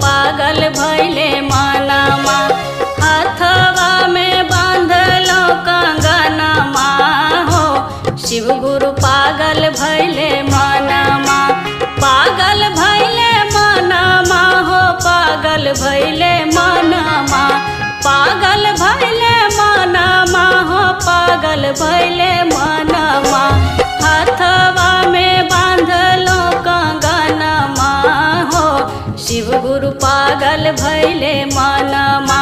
पागल भैले मनमा। हाथवा में बांधलो कंगनमा हो, शिव गुरु पागल भैले मनमा। पागल भैले मनमा हो, पागल भैले मनमा। पागल भैले मनमा हो, पागल भैले मनमा। हाथवा में बांधलो कंगनमा हो, शिव गुरु पागल भैले मनमा।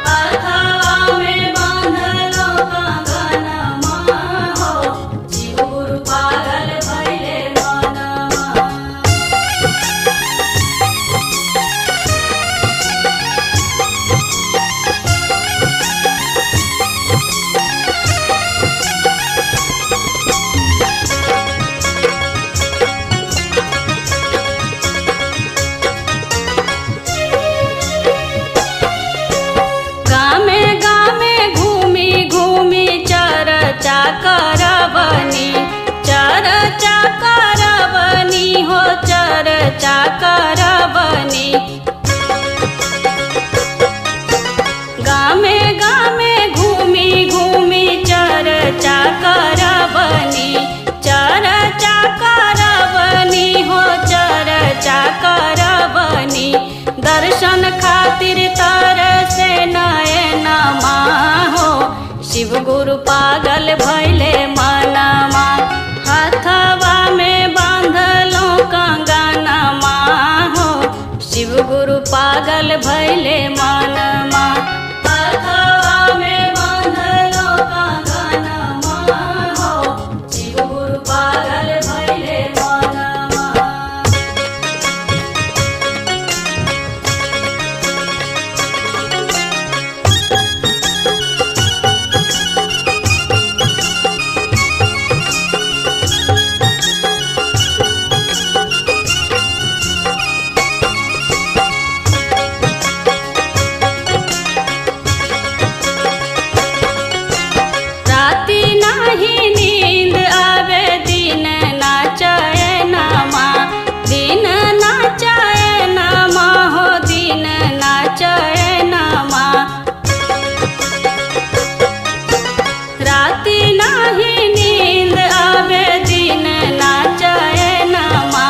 हाथवा में बांधलो कंगनमा हो, शिव गुरु पागल भैले मनमा। गामे गामे घूमी घूमी चर्चा करबनी, चर्चा करबनी हो, चर्चा करबनी। गामे गामे घूमी घूमी चर्चा करबनी, चर्चा करबनी हो, चर्चा करबनी। दर्शन खातिर तरसे नयनमा हो, शिव गुरु पागल भैले मनमा। हाथवा में बांधलो कंगनमा हो, शिव गुरु पागल भैले मनमा। हाथवा में बांधलो कंगनमा हो, शिव गुरु पागल भैले मनमा। राति नाही नींद आवे, दिन नाचयनमा, दिन नाचयनमा हो, दिन नाचयनमा। राति नाही नींद आवे, दिन नाचयनमा,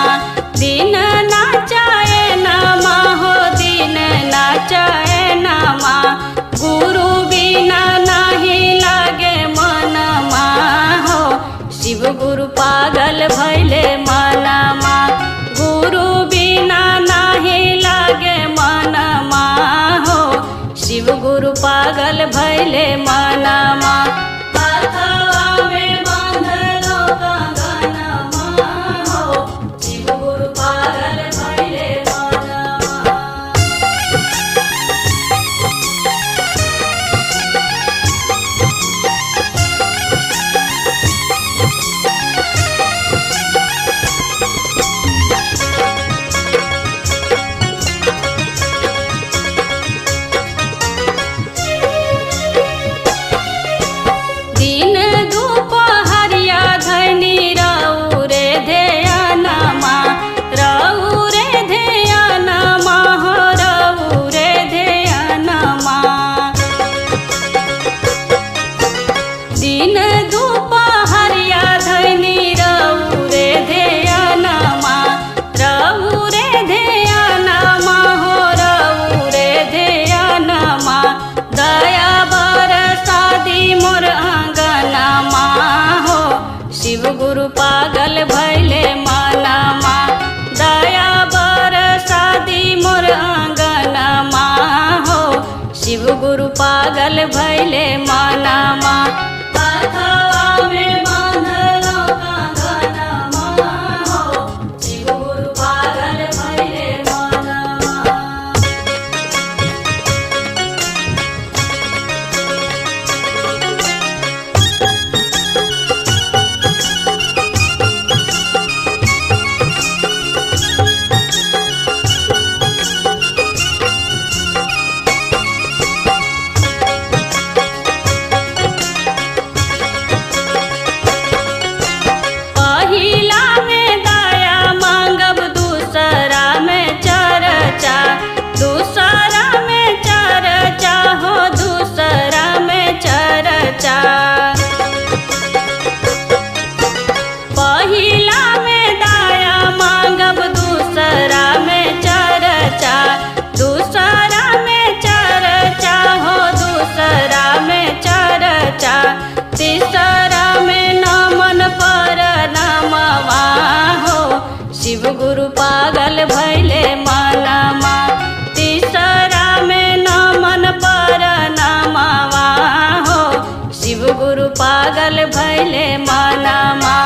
दिन नाचयनमा हो, दिन नाचयनमा। गुरु बिना नाही लागे मनमा हो, शिव गुरु पागल भैले मनमा। गुरु बिना नाही लागे मनमा हो, शिव गुरु पागल भैले मनमा। हाथवा में बांधलो कंगनमा हो, शिव गुरु पागल भैले मनमा। दिन दुपहरिया धनी रहु रे ध्यानमा, रहु रे ध्यानमा हो, रहु रे ध्यानमा। दिन दुपहरिया धनी रहु रे ध्यानमा, रहु रे ध्यानमा हो, रहु रे ध्यानमा। दया बरसादी मोर आंगनमा हो, शिव गुरु पागल भैले मनमा। दया बरसादी मोर आंगनमा हो, शिव गुरु पागल भैले मनमा। हाथवा में बांधलो कंगनमा हो, शिव गुरु पागल भैले मनमा। पागल भैले मनमा।